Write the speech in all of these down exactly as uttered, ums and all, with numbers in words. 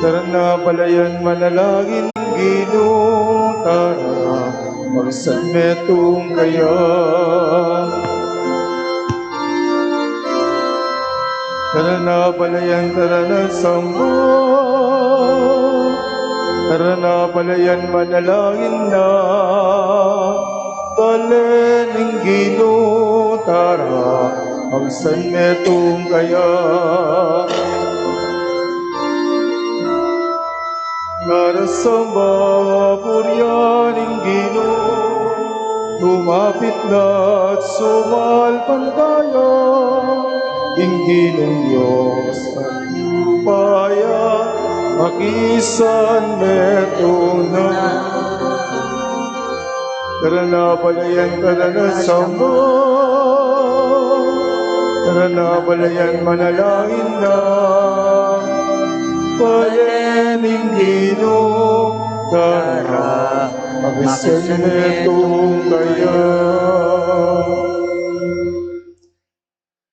Tara na, balayan, manalangin, Ginu, tara, magsanmetung kaya. Tara na, balayan, tara na, samba. Tara na, balayan, manalangin na. Balen ing Ginu, tara, magsanmetung kaya. Ngarasamba, burian ing Ginu, lumapit na at sumalpantaya. Ing Ginung Dios, Patnupaya, makisanmetung na. Tara na, balayan, tara na, samba. Tara na, balayan, manalangin na. Balen ing Ginu, tara, makisanmetung kaya.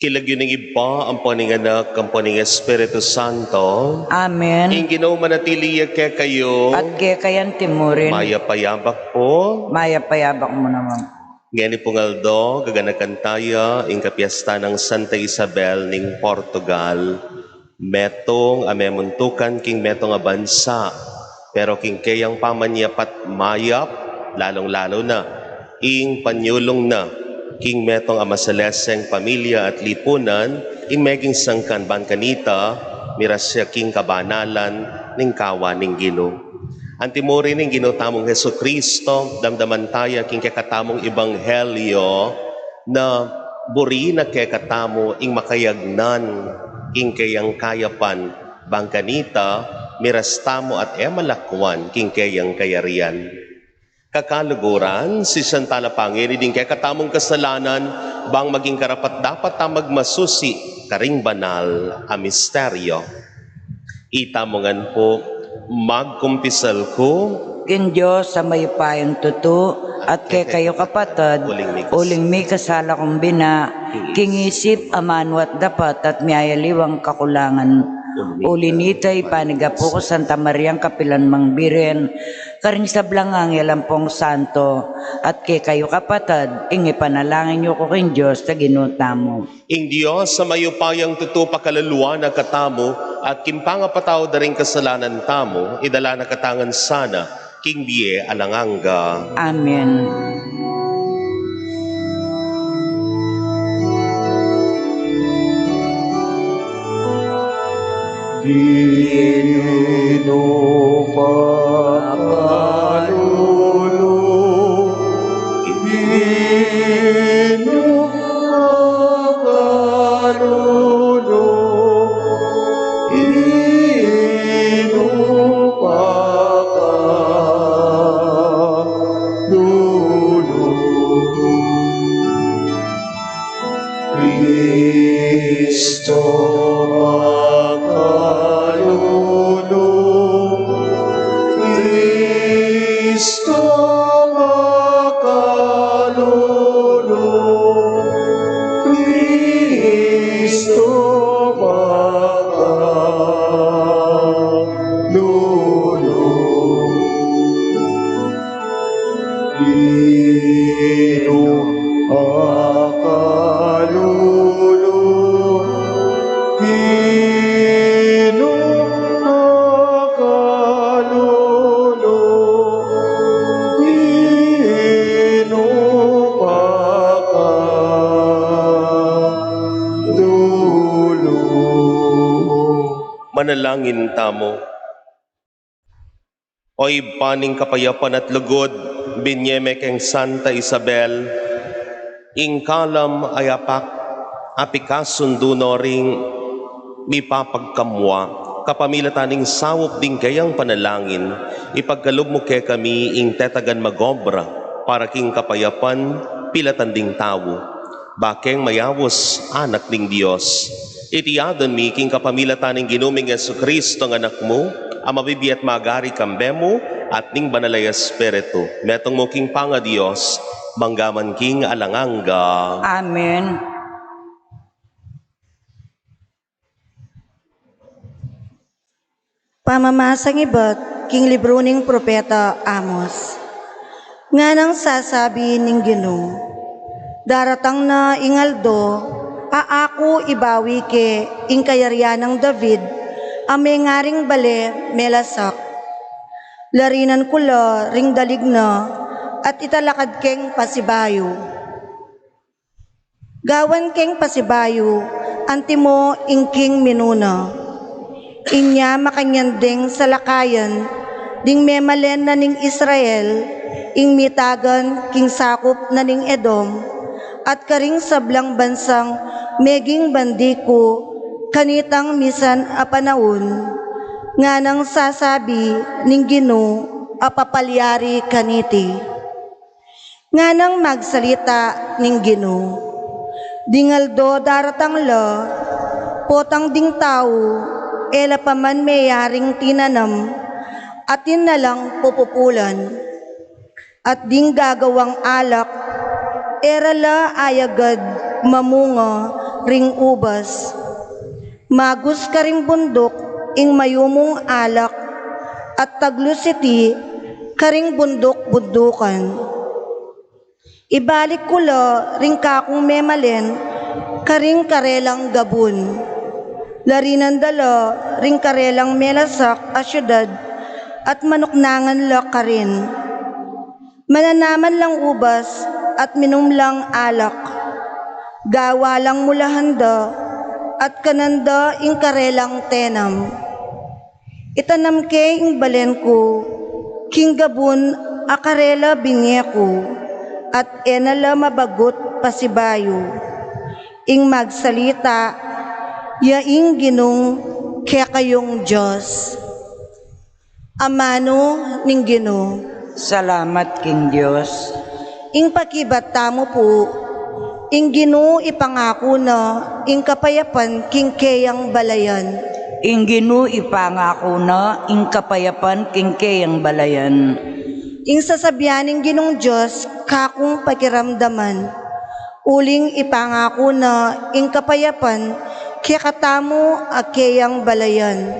King lagyu ning Ibpa, ampo ning Anak, ampo ning Espiritu Santo. Amen. Ing Ginu manatili ya kekayu. At kekaya mu rin. Mayap a yabak pu. Mayap a yabak mu naman. Ngeni pung aldo, gaganakan taya ing kapiestan nang Santa Isabel ning Portugal. Metung a memuntukan king metung a bansa, pero king keyang pamanyapat mayap, lalung-lalu na ing panyulung na king metung a masaleseng pamilya at lipunan, ing meging sangkan ban kanita, miras ya king kabanalan ning kawan ning Ginu. Antimurin ning Ginu tamung Jesucristo, damdaman taya king kekatamung ebanghelyo, na buri na kekatamu ing makayagnan king keyang kayapan, ban kanita, miras tamu at e malakwan king keyang kayarian. Kakaluguran, sisian tala pa ngeni ding kekatamung kasalanan, bang maging karapat-dapat ta magmasusi karing banal a misteryo. Itamu ngan pu, magkumpisal ku king Dios a mayupayang tutu, at kekayu kapatad, uling mikasala kung bina, king isip, amanu at dapat, at miyayaliwang kakulangan. Uli nita, ipanigapu ku Santa Mariang kapilan mang Birhen, karing sablang anghel ampong santo, at kekayu kapatad, ing ipanalangin yu ku king Dios a Ginu tamu. Ing Dios a mayupayang tutu pakaluluan na katamu, at king pangapatawad da ring kasalanan tamu, idala na katamu ngan sana king bie alang angga. Amen. Ginu pakalulu, Ginu pakalulu, Ginu pakalulu. Kristo makalulu, Kristo makalulu, Kristo makalulu. Ginu pakalulu, Ginu pakalulu, Ginu pakalulu. Manalangin tamu. O Ibpa ning kapayapan at lugud, binye me keng Santa Isabel ing kalam a yapak a pikasundu no ring mipapagkamua kapamilatan ning saup ding keyang panalangin, ipagkalub mu kekami ing tetagan magobra para king kapayapan pilatan ding tau. Bakeng mayaus anak ning Dios. Iti adwan mi king kapamilatan ning Ginu ming Jesucristo a Anak mu, a mabibie at magari kambe mu at ning Banal a Espiritu, metung mu king pangaDios, mangga man king alang angga. Amen. Pamamasang ibat king libru ning propeta Amos. Nganang sasabi ning Ginu, daratang na ing aldo a aku ibawi ke ing kayarian nang David a mengaring bale melasak. Larinan ku la ring dalig na at italakad keng pasibayu. Gawan keng pasibayu, antimo ing king minuna. Inya makanyan deng salakayan ding memalen na ning Israel, ing mitagan king sakup na ning Edom, at karing sablang bansang meging bandi ku kanitang misan a panaun, nganang sasabi ning Ginu a papalyari kaniti. Nganang magsalita ning Ginu, ding aldo daratang la, potang ding tau e la pa man meyaring tinanam, atin na lang pupupulan. At ding gagawang alak, e ra la ayagad mamunga ring ubas. Magus karing bunduk ing mayumung alak, at taglus iti karing bunduk-bundukan. Ibalik ku la ring kakung memalen karing karelang gabun. Larinan da la ring karelang melasak a siudad, at manuknangan la karin. Mananaman lang ubas at minum lang alak. Gawa lang mulahan da at kanan da ing karelang tenam. Itanam ke ing balen ku king gabun a karela binye ku, at e na la mabagut pasibayu. Ing magsalita ya ing Ginung kekayung Dios. Amanu ning Ginu. Salamat king Dios. Ing pakibat tamu pu, ing Ginu ipangaku na ing kapayapan king keyang balayan. Ing Ginu ipangaku na ing kapayapan king keyang balayan. Ing sasabian ning Ginung Dios kakung pakiramdaman. Uling ipangaku na ing kapayapan kekatamu a keyang balayan.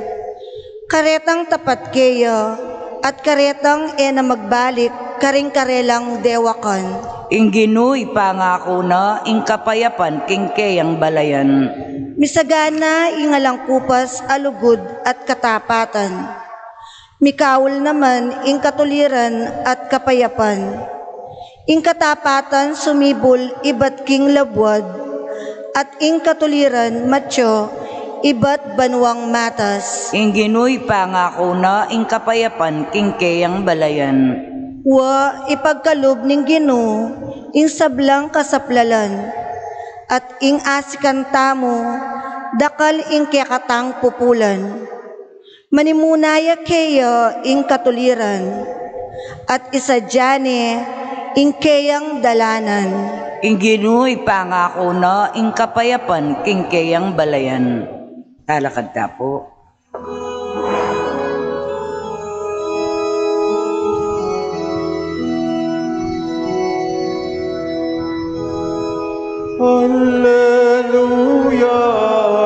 Karetang tapat keya, at karetang e na magbalik karing karelang dewakan. Ing Ginu ipangaku na ing kapayapan king keyang balayan. Misagana ing alang kupas a lugud at katapatan. Mikaul naman ing katuliran at kapayapan. Ing katapatan sumibul ibat king labuad, at ing katuliran matyu ibat banuang matas. Ing Ginu ipangaku na ing kapayapan king keyang balayan. Wa, ipagkalub ning Ginu ing sablang kasaplalan, at ing asikan tamu dakal ing kekatang pupulan. Manimuna ya keya ing katuliran, at isadya ne ing keyang dalanan. Ing Ginu ipangaku na ing kapayapan king keyang balayan. Talakad ta pu. Alleluia,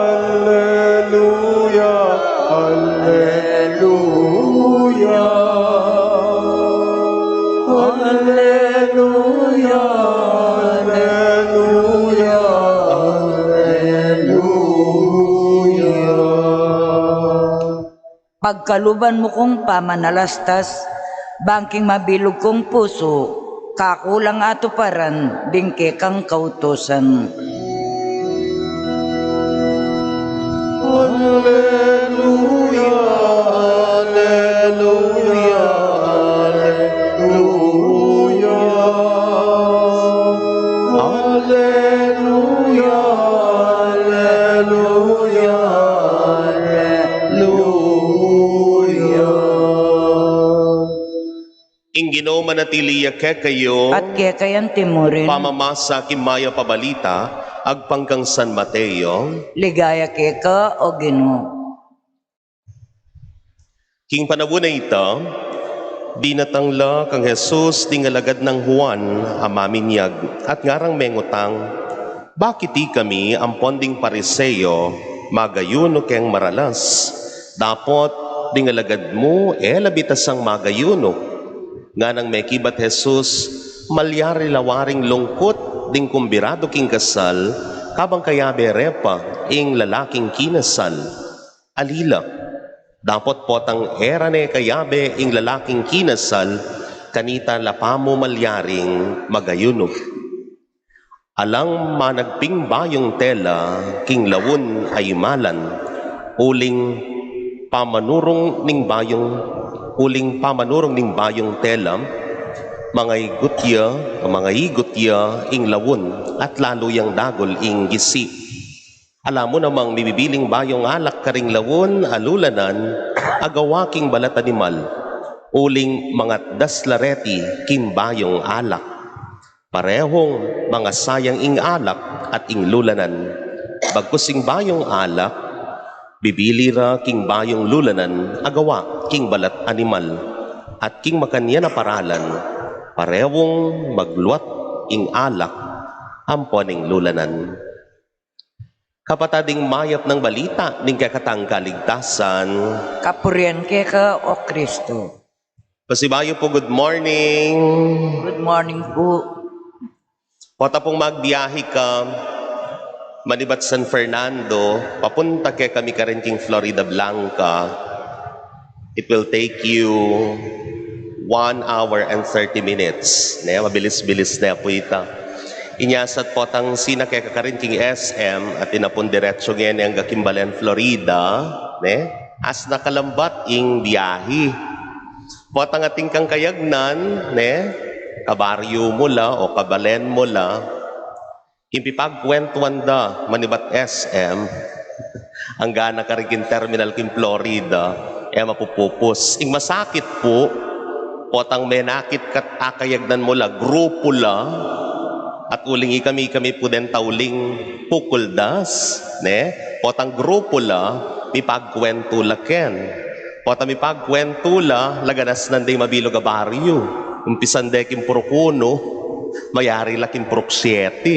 alleluia, alleluia. Alleluia, alleluia, alleluia. Pagkaluban mu kung pamanalastas, bang king mabilug kung pusu, kaku lang atuparan ding kekang kautusan. Alleluia, alleluia, alleluia. Alleluia, alleluia, alleluia. Ing Ginu manatili ya kekayu. At kekaya mu rin. Pamamasa king Mayap a Balita agpang kang San Mateo. Ligaya keka, o Ginu. King panaun a ita, dinatang la kang Jesus ding alagad nang Juan a maminyag, at ngarang mengutang, "Bakit ikami ampon ding Pariseo magayunu keng maralas, dapot ding alagad mu, e la bitasang magayunu. Nganang mekibat Jesus, malyari la waring lungkut ding kumbiradu king kasal, kabang kayabe re pa ing lalaking kinasal. Alila, dapot potang e ra ne kayabe ing lalaking kinasal, kanita la pamu malyaring magayunu. Alang managping bayung tela king laun a imalan, uling pamanurung ning bayung, uling pamanurung ning bayung tela, mangaigut ya, mangaigut ya ing laun, at lalu yang dagul ing gisi. Ala mu namang mibibiling bayung alak karing laun a lulanan a gawa king balat animal, uling mangatdas la reti king bayung alak. Parehung mangasayang ing alak at ing lulanan. Bagkus ing bayung alak, bibili ra king bayung lulanan a gawa king balat animal, at king makanyan a paralan, parehung magluat ing alak ampo ning lulanan. Kapatad, ing mayap nang balita ning kekatang kaligtasan. Kapurian keka, O Kristo. Pasibayu pu, good morning. Good morning pu. Pota pung magbiyahe ka manibat San Fernando, papunta kekami karin king Floridablanca, it will take you one hour and thirty minutes. Ne, mabilis-bilis ne pu ita. Inya sa potang sinake ka karin king S M at ina pung diretso ngeni angga king balen Florida, ne? Asna kalambat ing biyahe. Potang atin kang kayagnan, ne? Kabaryu mu la o kabalen mu la, ing pipagkwentuan da manibat S M, angga na karin king terminal king Florida, e mapupupus. Ing masakit pu, potang menakit ka't akayagnan mu la, grupu la, at uling ikami, ikami pu deng tauling pukuldas, ne? Potang grupu la, mipagkwentu la ken. Potang mipagkwentu la, laganas nan deng mabilug a baryu. Umpisan de king purok uno, mayari la king purok siyete,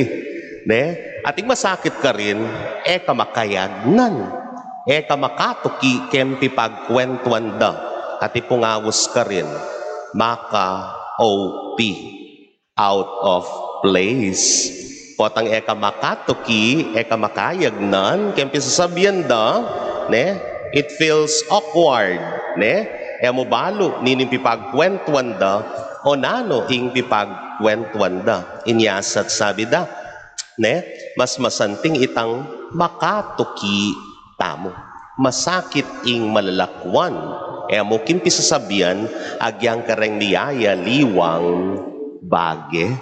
ne? At ing masakit karin, e ka makayagnan, e ka makatuki king pipagkwentuan da. At ipung aus karin, maka-O P, out of place. Potang e ka makatuki, e ka makayagnan king pisasabian da, ne? It feels awkward, ne? E mu balu nining pipagkwentuan da o nanu ing pipagkwentuan da. Inya sa't sabi da, ne? Mas masanting itang makatuki tamu. Masakit ing malalakuan, e mu king pisasabian agyang kareng miyayaliwang bage.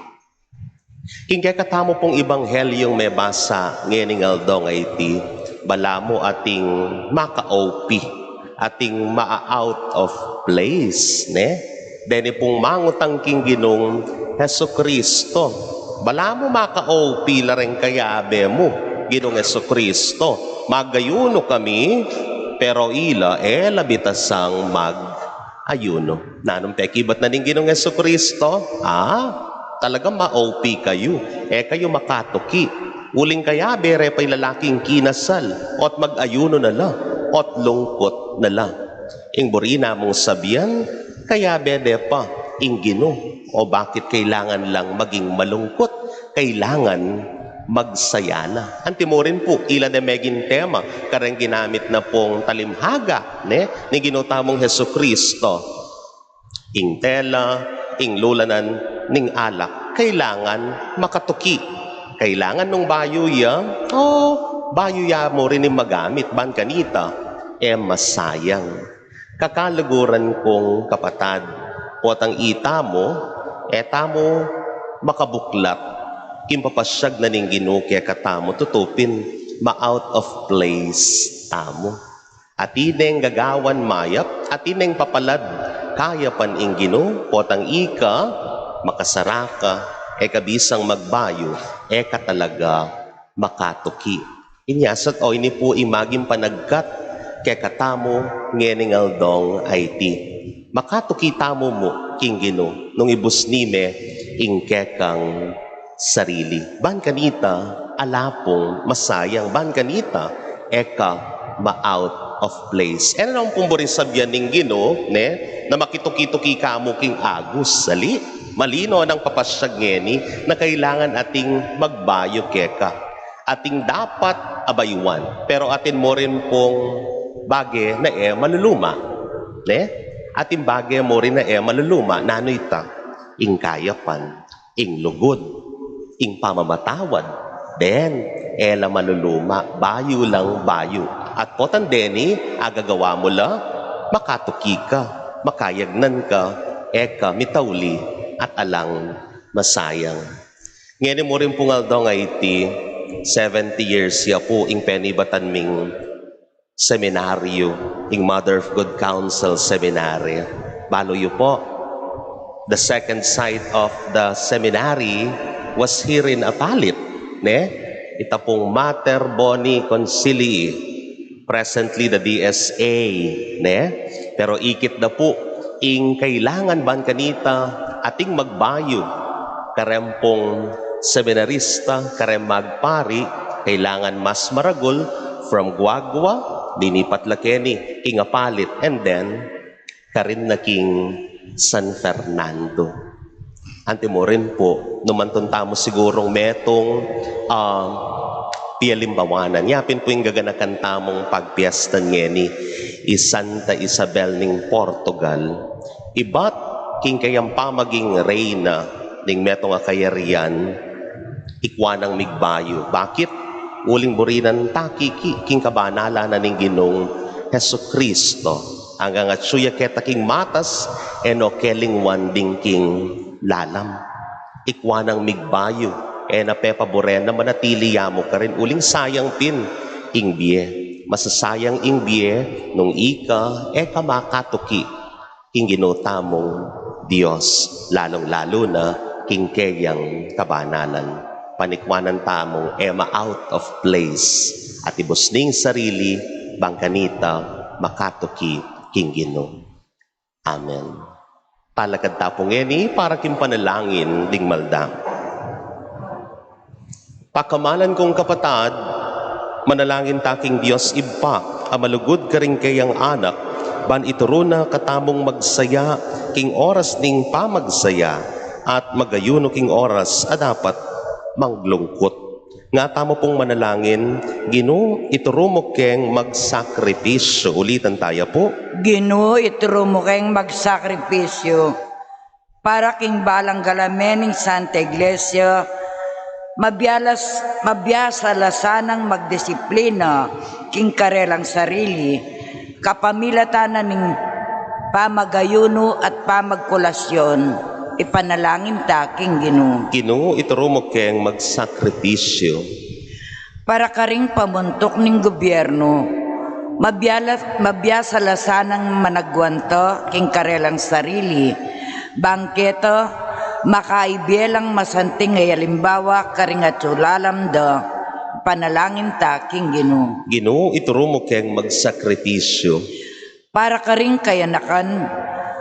King kekatamu pung ibanghelyung mebasa ngening aldo a iti, balamu ating maka-O P, ating ma-out of place, ne? Deni pung mangutang king Ginung Jesucristo. Balamu maka-O P la reng kayabe mu, Ginung Jesucristo. Magayunu kami, pero ila e la bitasang mag-ayunu. Nanung pekibat na ning Ginung Jesucristo? Ah, talagang ma-O P kayu. E kayu makatuki. Uling kayabe re pa ing lalaking kinasal, o't mag-ayunu na la, o't lungkut na la. Ing buri namung sabian, kayabe de pa ing Ginu. O bakit kailangan lang maging malungkut? Kailangan magsaya na. Antimurin pu, ila de meging tema kareng ginamit na pung talimhaga, ne, ning Ginu tamung Jesucristo. Ing tela, ing lulanan, ning alak, kailangan makatuki. Kailangan nung bayu ya, o bayu ya mu rin ing magamit, ban kanita, e masayang. Kakaluguran kung kapatad, potang itamu, e tamu makabuklat king papasyag na ning Ginu kekatamu, tutu pin ma-out of place tamu. Atin neng gagawan mayap, atin neng papalad kayapan ing Ginu, potang ika makasara ka, e ka bisang magbayu, e ka talaga makatuki. Inya sa't o ini pu ing maging panagkat kekatamu ngening aldong a iti. Makatuki tamu mu king Ginu nung ibusni me ing kekang sarili. Ban kanita, ala pung masayang, ban kanita, e ka ma-out of place. E na naman pung buring sabian ning Ginu, ne, na makituki-tuki ka mu king agus, sali. Malino nang papasyag ngeni na kailangan ating magbayu keka. Ating dapat abayuan. Pero atin mu rin pung bage na e maluluma. Ne? Ating bage mu rin na e maluluma. Nanu ita? Ing kayapan, ing lugud, ing pamamatawad. Den, e la maluluma, bayu lang bayu. At potang deni, agagawa mu la, makatuki ka, makayagnan ka, e ka mitauli, at alang masayang. Ngeni mu rin pung aldong iti, seventy years ya pu ing penibatan ming seminaryo, ing Mother of Good Counsel Seminary. Balu yu pu, the second site of the seminary was here in Apalit, ne? Ita pung Mater Boni Concilii, presently the D S A, ne? Pero ikit da pu, ing kailangan ban kanita ating magbayu, kareng pung seminarista, kareng magpari, kailangan mas maragul from Guagua, dinipat la keni king Apalit, and then karin na king San Fernando. Anti mu rin pu, nu man tun tamu sigurung metung, ah, pialimbawanan. Yapin pu ing gaganakan tamung pagpiestan ngeni, i Santa Isabel ning Portugal. Ibat king kayang pamaging reyna ning metung a kayarian, ikua nang migbayu. Bakit? Uling buri nang takiki king kabanalan na ning Ginung Jesucristo. Anggang atyu ya keta king matas, e no kelingwan ding king lalam. Ikua nang migbayu, e na pepaburen na manatili ya mu karin uling sayang pin ing bie. Masasayang ing bie nung ika e ka makatuki king Ginu tamung Dios, lalung-lalu na king keyang kabanalan. Panikwanan tamung e ma-out of place at ibus ning sarili bang kanita makatuki king Ginu. Amen. Talakad ta pu ngeni para king panalangin ding malda. Pakamalan kung kapatad, manalangin ta king Dios Ibpa a malugud karing keyang anak, ban ituru na katamung magsaya king oras ning pamagsaya at magayunu king oras a dapat manglungkut. Nga tamu pung manalangin, Ginu, ituru mu keng magsakripisyu. Ulitan taya pu. Ginu, ituru mu keng magsakripisyu. Para king balang galamen ning Santa Iglesia, mabialas, mabiasa la sanang magdisiplina king karelang sarili, kapamilatan na ning pamagayunu at pamagkolasyon, ipanalangin ta king Ginu. Ginu, ituru mu keng magsakripisyu. Para karing pamuntuk ning gobyernu, mabiala-, mabiasa la sanang managwanta king karelang sarili, bang keta, makaibie lang masanting a alimbawa karing atyu lalam da, ipanalangin ta king Ginu. Ginu, ituru mu keng magsakripisyu. Para karing kayanakan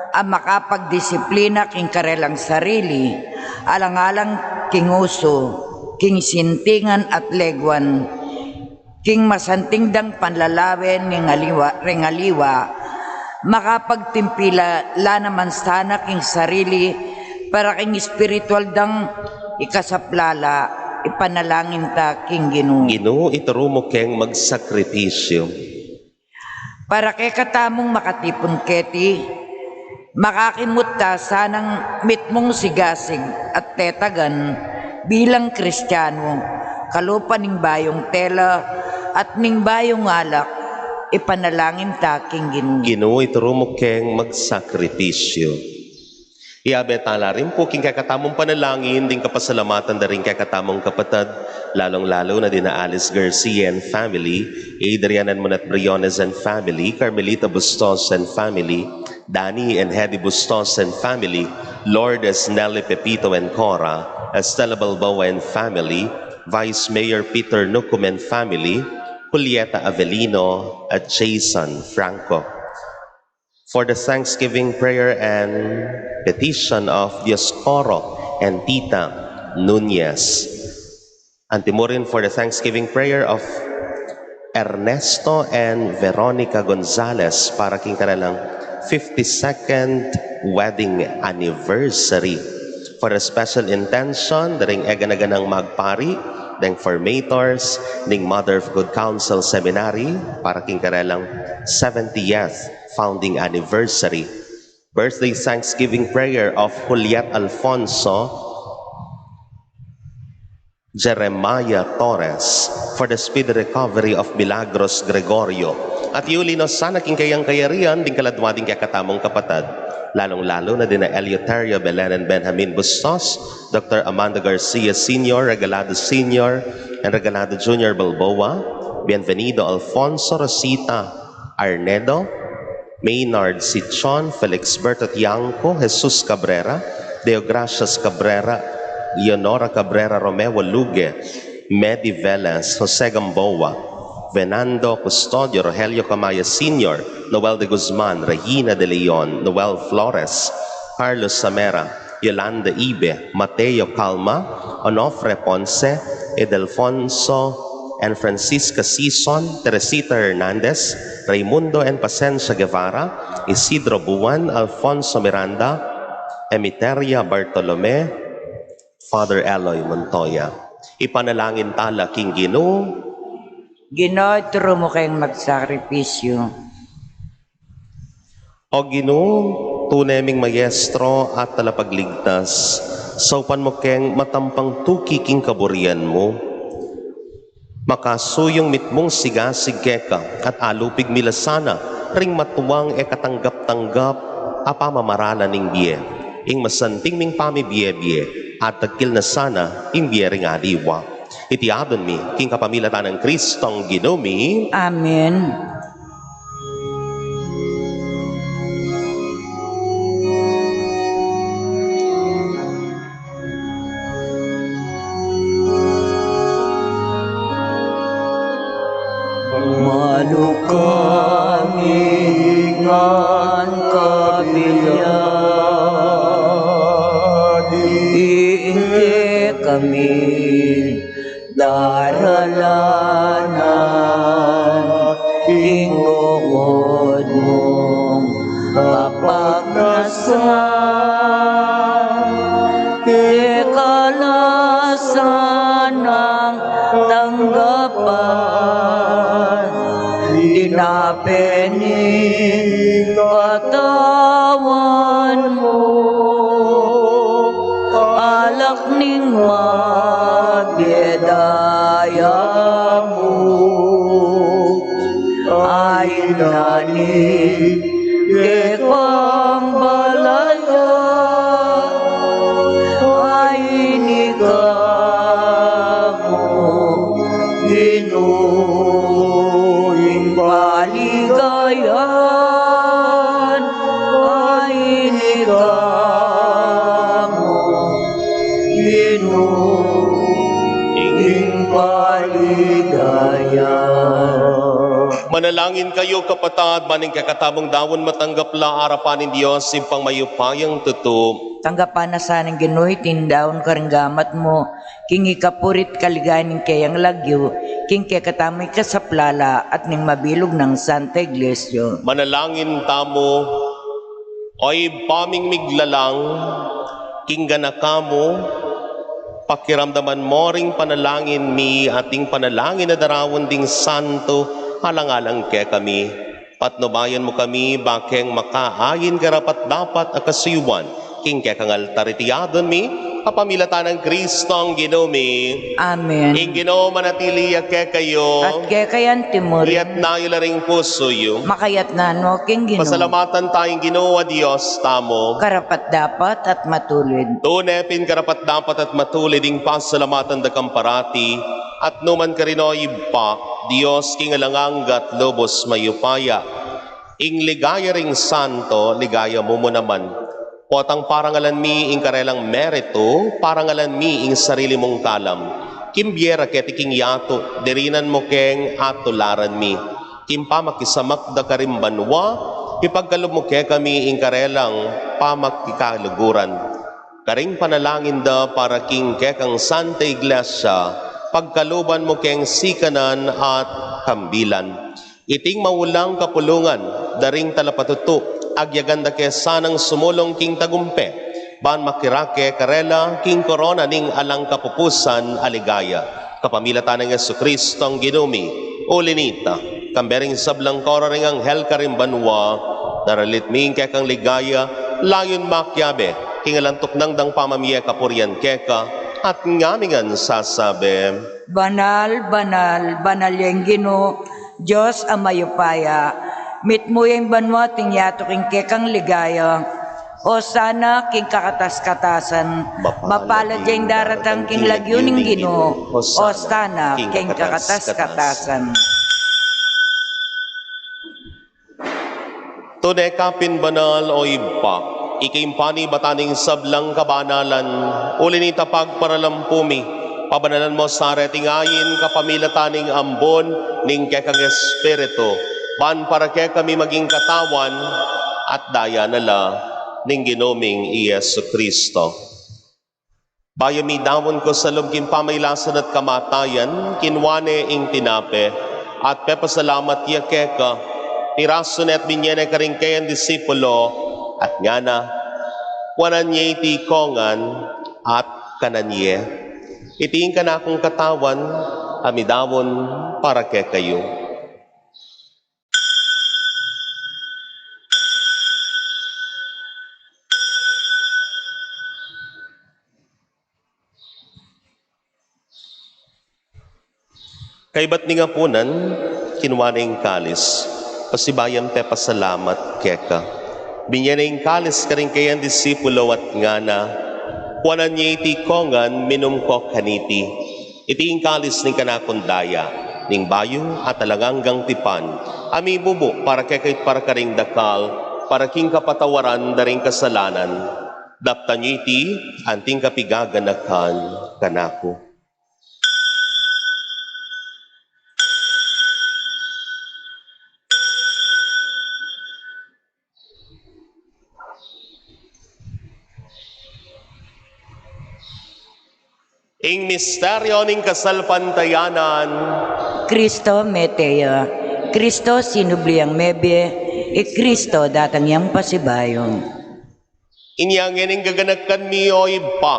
a makapagdisiplina king karelang sarili, alang-alang king usu, king sintingan at leguan, king masanting dang panlalawen ning aliwa, ring aliwa, makapagtimpila la naman sana king sarili para king espiritual dang ikasaplala, ipanalangin ta king Ginu. Ginu, ituru mu keng magsakripisyu. Para kekatamung makatipun keti, makakimut ta sanang mitmung sigasig at tetagan bilang Kristianu, kalupa ning bayung tela at ning bayung alak, ipanalangin ta king Ginu. Ginu, ituru mu keng magsakripisyu. Iabe tala rin pu king kekatamung panalangin ding kapasalamatan da ring kekatamung kapatad, lalung-lalu na dina Alice Garcia and family, Adrian and Manette Briones and family, Carmelita Bustos and family, Danny and Hedy Bustos and family, Lourdes, Nelly, Pepito and Cora, Estela Balboa and family, Vice Mayor Peter Nucum and family, Julieta Avelino at Jason Franco. For the thanksgiving prayer and petition of Dioscoro and Tita Nunez. Anti mu rin for the thanksgiving prayer of Ernesto and Veronica Gonzalez para king karelang fifty-second wedding anniversary. For a special intention, daring eganaganang magpari, deng formators ning Mother of Good Counsel Seminary para king karelang seventieth founding anniversary. Birthday thanksgiving prayer of Juliet Alfonso, Jeremiah Torres, for the speedy recovery of Milagros Gregorio. At iuli no sana king kayang kayarian ding kaladwa ding kekatamung kapatad, lalung-lalu na dina Eleuterio Belen and Benjamin Bustos, Doctor Amanda Garcia Senior, Regalado Senior, and Regalado Junior Balboa, Bienvenido Alfonso, Rosita Arnedo, Maynard Sichon, Felixberto Tiangco, Jesus Cabrera, Deogracias Cabrera, Leonora Cabrera, Romeo Luge, Medi Velas, Jose Gamboa, Venando Custodio, Rogelio Camaya Senior, Noel de Guzman, Regina de Leon, Noel Flores, Carlos Samera, Yolanda Ibe, Mateo Calma, Onofre Ponce, Edelfonso and Francisca Sison, Teresita Hernandez, Raimundo and Pasensia Guevara, Isidro Buan, Alfonso Miranda, Emiteria Bartolome, Father Eloy Montoya. Ipanalangin tala king Ginu. Ginu, ituru mu keng magsakripisyu. O Ginu, tune ming Maestro at Talapagligtas, saupan mu keng matampang tuki king kaburian mu. Makasuyung mitmung sigasig keka at alupig mi la sana ring matuang e katanggap-tanggap a pamamaralan ning bie, ing masanting ming pamibie-bie, at dagkil na sana ing bie ring aliwa. Iti adwan mi king kapamilatan nang Kristong Ginu mi. Amen. Maluka mi ngan kabilya, di inte kami daralanan ing bungod mung kapagnasan. Keka la sanang tanggapan, dinape ning katawan mu, alak ning mabie daya mu, a inani kekang balaya, a ini ka mu Ginu ing paligayan, a ini ka mu Ginu ing paligayan. Manalangin kayu, kapatad, ban ing kekatamung daun matanggap la arapan ning Dios Ibpang mayupayang tutu. Tanggapan na sa ning Ginu iting daun karing gamat mu, king ikapuri't kaligayan ning keyang lagyu, king kekatamung ikasaplala at ning mabilug nang Santa Iglesia. Manalangin tamu. O Ibpa ming miglalang, king ganaka mu, pakiramdaman mu ring panalangin mi at ing panalangin a daraun ding santo alang-alang kekami. Patnubayan mu kami, ba keng makaain karapat-dapat a kasuyuan king kekang altar. Iti adwan mi kapamilatan nang Kristong Ginu mi. Amen. Ing Ginu manatili ya kekayu. At keka anti mu rin. Iyatna yu la ring pusu yu. Makayatna no king Ginu. Pasalamatan taya ing Ginu a Dios tamu. Karapat-dapat at matulid. Tune pin karapat-dapat at matulid ing pasalamatan da kang parati at nukarin man, o Ibpa, Dios king alang angga at lubus mayupaya. Ing ligaya ring santo, ligaya mu mu naman. Potang parangalan mi ing karelang meritu, parangalan mi ing sarili mung kalam. King bie ra keti king yatu, dirinan mu keng atularan mi. King pamakisamak da karing banua, ipagkalub mu kekami ing karelang pamakikaluguran. Karing panalangin da para king kekang Santa Iglesia, pagkaluban mu keng sikanan at kambilan. Iting maulang kapulungan da ring talapatutu, agyagan da ke sanang sumulung king tagumpe, ban makirake karela king korona ning alang kapupusan a ligaya. Kapamilatan nang Jesucristong Ginu mi, uli nita, kambe ring sablang koro ring anghel karing banua, daralit mi ing kekang ligaya, layun makiabe king alang tuknang dang pamamie kapurian keka, at ngamingan sasabi: Banal, banal, banal ya ing Ginu, Dios a mayupaya. Mitmu ya ing banua at ing yatu king kekang ligaya. Osana king kakatas-katasan. Mapalad ya ing daratang king lagyu ning Ginu. Osana king kakatas-katasan. Tune ka pin banal, o Ibpa, ika ing panibatan ning sablang kabanalan, uli nita pagparalampu mi, pabanalan mu sa reting ain kapamilatan ning ambun ning kekang Espiritu, ban para kekami maging katawan at daya na la ning Ginu ming i Jesucristo. Bayu midaun ku sa lub king pamailasan at kamatayan, kinua ne ing tinape, at pepasalamat ya keka, pirasu ne at binye ne karing kayang disipulo, at ngana: Kuanan ye iti kongan, at kanan ye. Iti ing kanakung katawan, a midaun para kekayu. Kaybat ning apunan, kinua ne ing kalis, pasibayu yang pepasalamat keka. Binye ne ing kalis karing kayang disipulo at ngana: Kuanan ye iti kongan, minum ko kaniti. Iti ing kalis ning kanakung daya, ning bayu at alang anggang tipan, a mibubu para kekayu at para karing dakal, para king kapatawaran da ring kasalanan. Daptan ye iti anting kapigaganakan kanaku. Ing misteryo ning kasalpantayanan. Kristo mete ya. Kristo sinubli yang mebie. I Kristo datang yang pasibayu. Inya ngeni ing gaganakan mi, o Ibpa,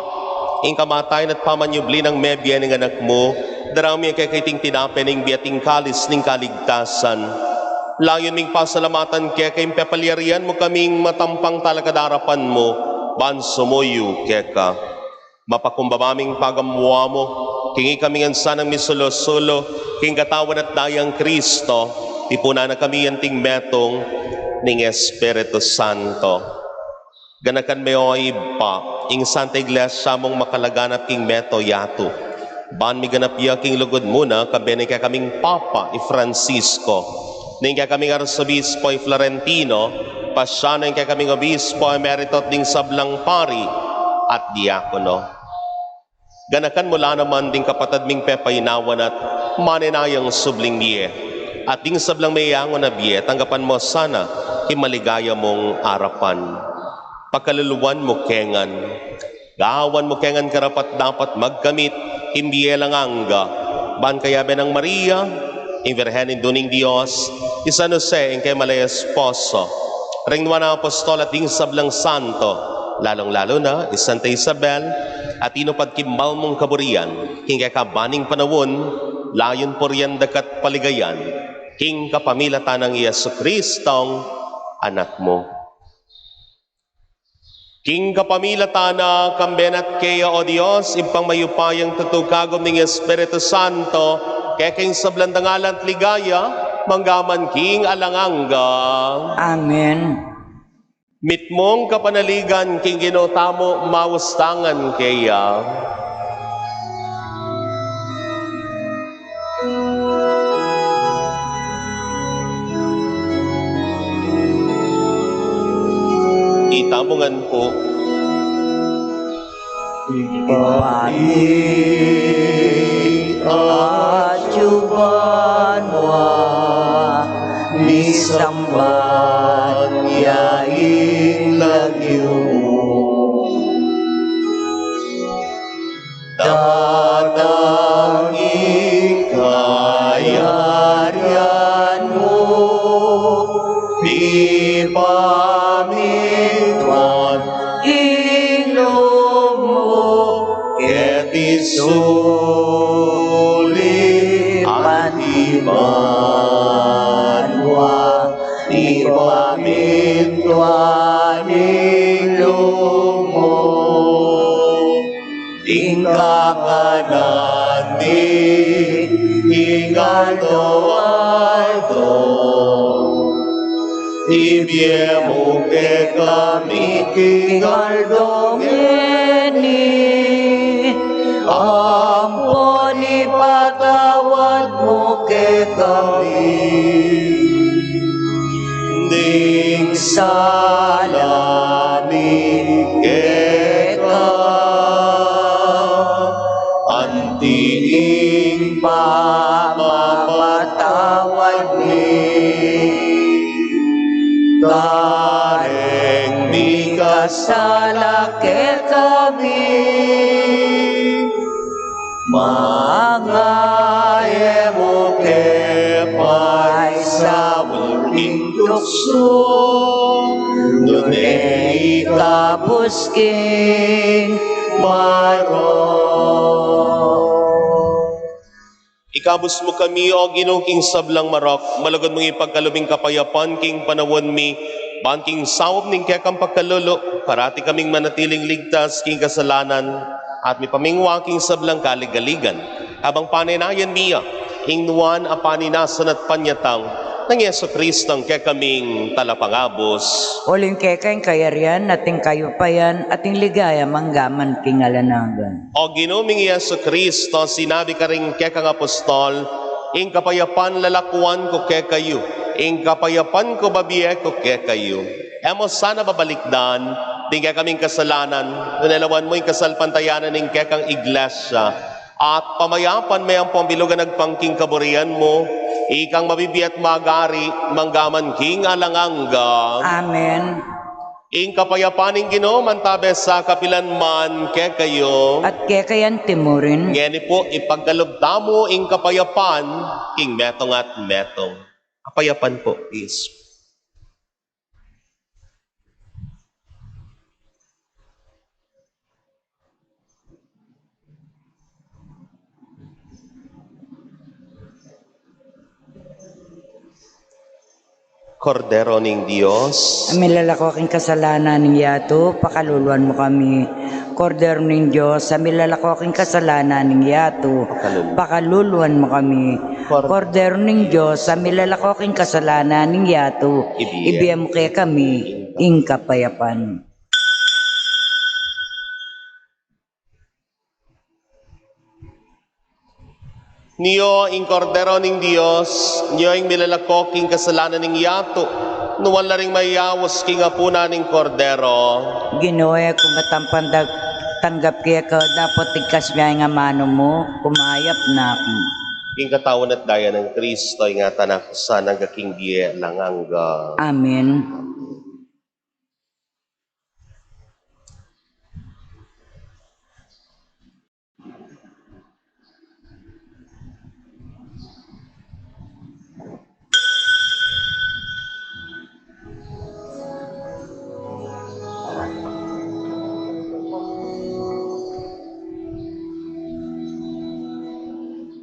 ing kamatayan at pamanyubli nang mebie ning Anak mu, darang mi keka iting tinape ning bie at ing kalis ning kaligtasan. Layun ming pasalamatan keka ing pepalyarian mu kaming matampang talakad king arapan mu, ban sumuyu keka. Mapakumbaba ming pagamuan mu, king ikami ngan sanang misulu-sulu king katawan at dayang Kristo, tipunan na kami anting metung ning Espiritu Santo. Ganakan me, o Ibpa, ing Santa Iglesia mung makalaganap king meto yatu, ban miganap ya king lugud mu na, kambe ning kekaming Papa i Francisco, ning kekaming Arsobispo i Florentino, pasian ing kekaming Obispo Emerito at ding sablang pari at diakono. Ganakan mu la naman ding kapatad ming pepainawan at manenayang subling bie, at ding sablang meangu na bie, tanggapan mu sana king maligaya mung arapan. Pakaluluan mu ke ngan, gawan mu ke ngan karapat-dapat magkamit king bie alang angga, ban kayabe nang Maria, ing Virgen Indu ning Dios, i San Jose, ing kayang mal a esposo, ring nuan a apostol at ding sablang santo, lalung-lalu na i Santa Isabel, a tinupad king mal mung kaburian king kekaban ning panaun, layun purian daka at paligayan king kapamilatan nang Jesucristong Anak mu. King kapamilatan na, kambe na at keya, o Dios, Ibpang mayupayang tutu, kagum ning Espiritu Santo, keka ing sablang dangalan at ligaya, mangga man king alang angga. Amen. Mitmung kapanaligan king Ginu tamu, maustangan keya. Itamu ngan pu. Ibpa mi atsu ka banua, misamban ya ing lagyu mu. Datang ing kayari Pamintuan ing lub mu keti sulip anti banua, ipamintuan ing lub mu. Ing kakanan mi king aldo-aldo ibie mu kekami king aldo ngeni, ampon ipatawad mu kekami ding sala mi keka, anti ing pamapatawad mi kareng mikasala kekami. Manga e mu ke paisaul king tuksu, nune ikabus king marok. Ikabus mu kami, O Ginu, king sablang marok, malugud mung ipagkalub ing kapayapan king panaun mi, ban king saup ning kekang pagkalulu, parati kaming manatiling ligtas king kasalanan at mipamingwa king sablang kaligaligan, kabang panenayan mi ya ing nuan a paninasa at panyatang nang Jesucristong kekaming Talapangabus. Uling keka ing kayarian, at ing kayupayan, at ing ligaya, mangga man king alang angga. O Ginu ming Jesucristo, sinabi karing kekang apostol, ing kapayapan lalakuan ku kekayu, ing kapayapan ku babie ku kekayu. E mu sana babalikdan ding kekaming kasalanan, nune lawan mu ing kasalpantayanan ning kekang Iglesia, at pamayapan me ampon bilugan agpang king kaburian mu, ikang mabibie at magari, mangga man king alang angga. Amen. Ing kapayapan ning Ginu mantabe sa kapilan man kekayu. At keka anti mu rin. Ngeni pu, ipagkalub tamu ing kapayapan king metung at metung. Kapayapan pu, peace. Kordero ning Dios, a milalako king kasalanan ning yatu, pakaluluan mu kami. Kordero ning Dios, a milalako king kasalanan ning yatu, pakaluluan mu kami. Kordero ning Dios, a milalako king kasalanan ning yatu, ibie mu kekami ing kapayapan. Nio ing Kordero ning Dios, nio ing milalako king kasalanan ning yatu. Nuan la ring mayaus king apunan ning Kordero. Ginu, e ku matampang tanggap keka, dapot igkas mu ya ing amanu mu, kumayap na ku. King katawan at daya nang Kristo, ingatan na ku sana angga king bie alang angga. Amen.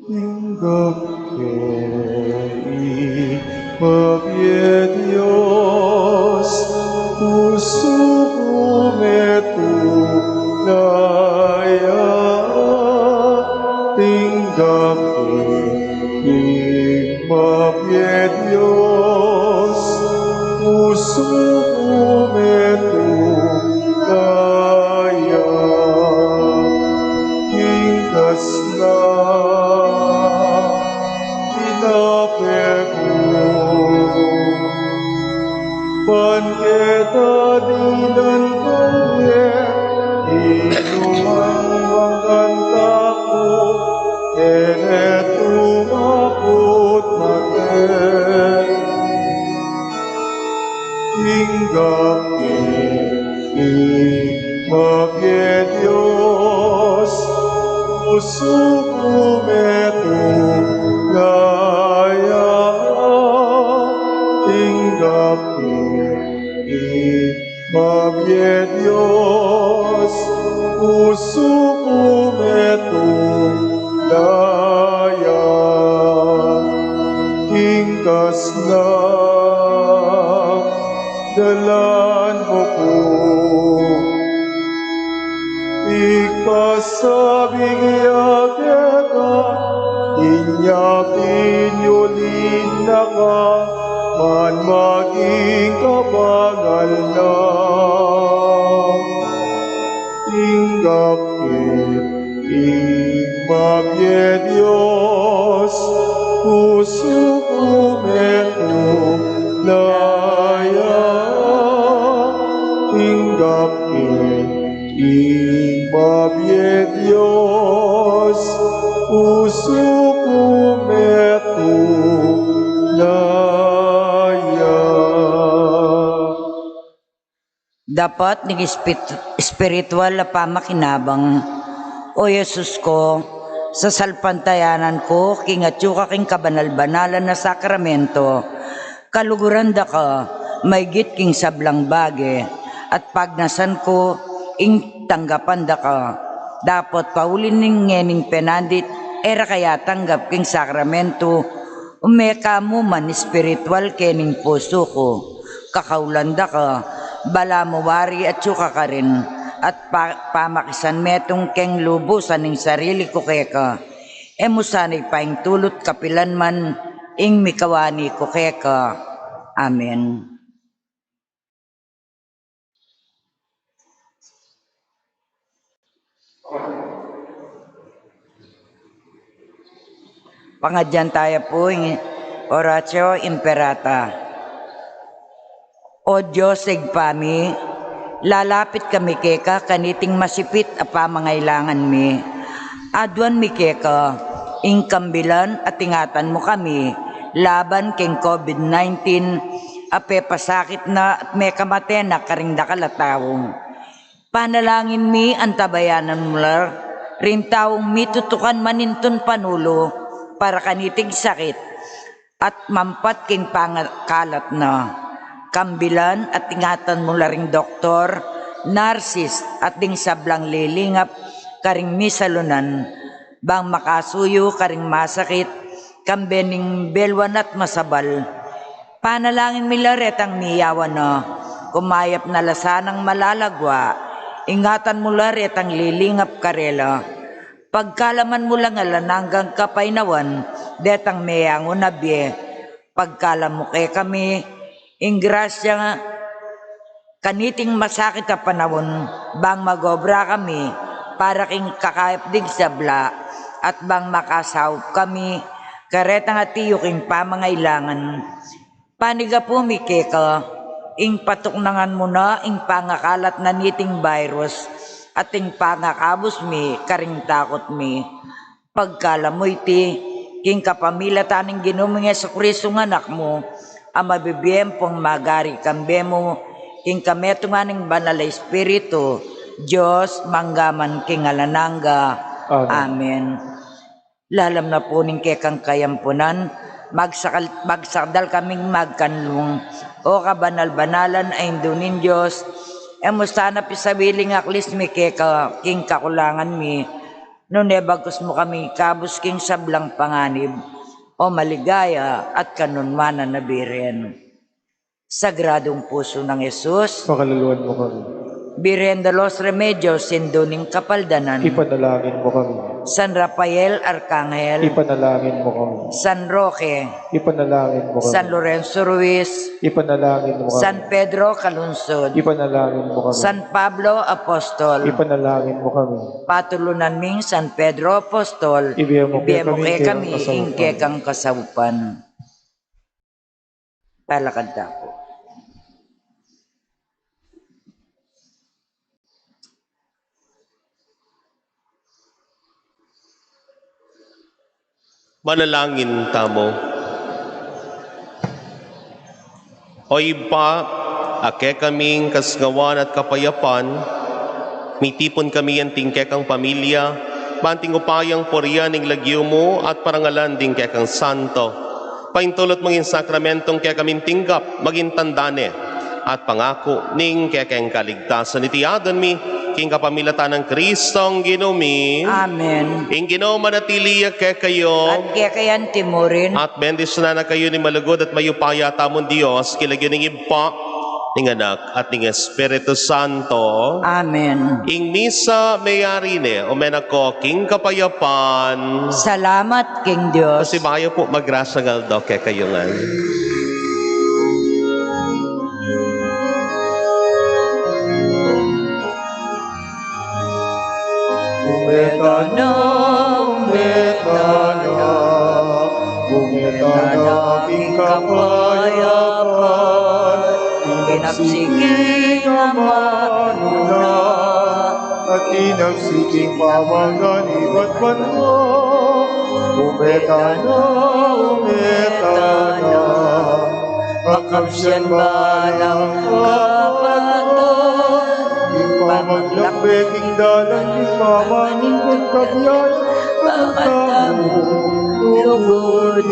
Tinggap ke, Ibpa mie Dios, pusu ku metung daya. Tinggap ke, Ibpa mie Dios, pusu ku metung daya. King kasla pinape ku, ban keta dinan ku ye, inumang manganta ku, e ne tumaput mate. Tinggap ke, Ibpa mie Dios, pusu ku metung daya. Tinggap ke, Mabie Dios, pusu ku metung daya, king kasna dalan mu ku. Ikasabi ya keka, inya pinyuli na ka man maging kabangal na. Tinggap ke ing mabie Dios, pusu ku metung daya. Tinggap ke ing mabie Dios, pusu ku metung daya. Dapot ning espit-, espiritual a pamakinabang. O Jesus ko, sasalpantayanan ku king atyu ka king kabanal-banalan a sakramento. Kaluguran da ka maigit king sablang bage, at pagnasan ku ing tanggapan da ka. Dapot pauli ning ngening penandit, e ra ka atanggap king sakramento, ume ka mu man espiritual kening pusu ku. Kakaulan da ka, balamu wari atyu ka karin, at pa-, pamakisan metung keng lubusan ing sarili ku keka. E mu sana ipaintulut kapilan man ing mikawani ku keka. Amen. Pangadyan taya pu ing Oratio Imperata. O Dios, Ibpa mi, lalapit kami keka kaniting masipit a pamangailangan mi. Aduan mi keka ing kambilan at ingatan mu kami laban king COVID nineteen a pepasakit na at mekamate na karing dakal a tau. Panalangin mi, antabayanan mu la ring taung mitutukan manintun panulu para kaniting sakit at mampat king pangakalat na. Kambilan at ingatan mu la ring doktor, narsis, at ding sablang lilingap karing misalunan, bang makasuyu karing masakit, kambe ning belwan at masabal. Panalangin mi la retang miyawan na, kumayap na la sanang malalagwa, ingatan mu la retang lilingap karela. Pagkalaman mu lang alang anggang kapaynawan detang meyangu na bie. Pagkalam mu kekami ing grasya kaniting masakit a panaun, bang mag-obra kami para king kakayap ding sabla, at bang makasaup kami karetang atiu king pamangailangan. Panigapu mi keka, ing patuknangan mu na ing pangakalat na niting virus, at ing pangakabus mi karing takut mi. Pagkalam mu iti, king kapamilatan ning Ginu ming Jesucristo a Anak mu, a mabibie ampong magari kambe mu, king kametungan ning Banal a Espiritu, Dios, mangga man king alang angga. Amen. Amen. Lalam na pu ning kekang kayampunan, magsakal-, magsakdal kaming magkanlung, o kabanal-banalan a Indu ning Dios, e mu sana pisawili ing aklis mi keka king kakulangan mi, nune bagkus mu kami ikabus king sablang panganib, o maligaya at kanunwanan a Birhen. Sagradung Pusu nang Jesus, pakaluluan mu kami. Birhen de los Remedios, Indu ning Kapaldanan, ipanalangin mu kami. San Rafael Arkanghel, ipanalangin mu kami. San Roque, ipanalangin mu kami. San Lorenzo Ruiz, ipanalangin mu kami. San Pedro Calungsod, ipanalangin mu kami. San Pablo Apostol, ipanalangin mu kami. Patulunan ming San Pedro Apostol, ibie mu kekami ing kekang kasaupan. Talakad ta pu. Manalangin tamu. O Ibpa, a kekaming kasngawan at kapayapan, mitipun kami anting kekang pamilya, banting upayang purian ing lagyu mu at parangalan ding kekang santo. Paintulut mung ing sakramentong kekaming tinggap, maging tanda ne at pangaku ning kekeng kaligtasan. Iti adwan mi king kapamilatan nang Kristong Ginu mi. Amen. Ing Ginu manatili ya kekayu. At kekayu naman murin. At bendisyunan na kayu ning malugud at mayupaya tamung Dios, king lagyu ning Ibpa, ning Anak, at ning Espiritu Santo. Amen. Ing misa meyari ne, ume na ko king kapayapan. Salamat king Dios. Pasibayu pu, magrasyang aldo kekayu ngan. Ume tana, ume tana, ume tana king kapayapan, ing pinapsige na manuna, at pinapsige ing pamagani at banua. Ume tana, ume tana, pakabsian balang kapatad, ing pamaglakbe king dalan ning pamaningkut, kabiayan, pamatamu, lugud,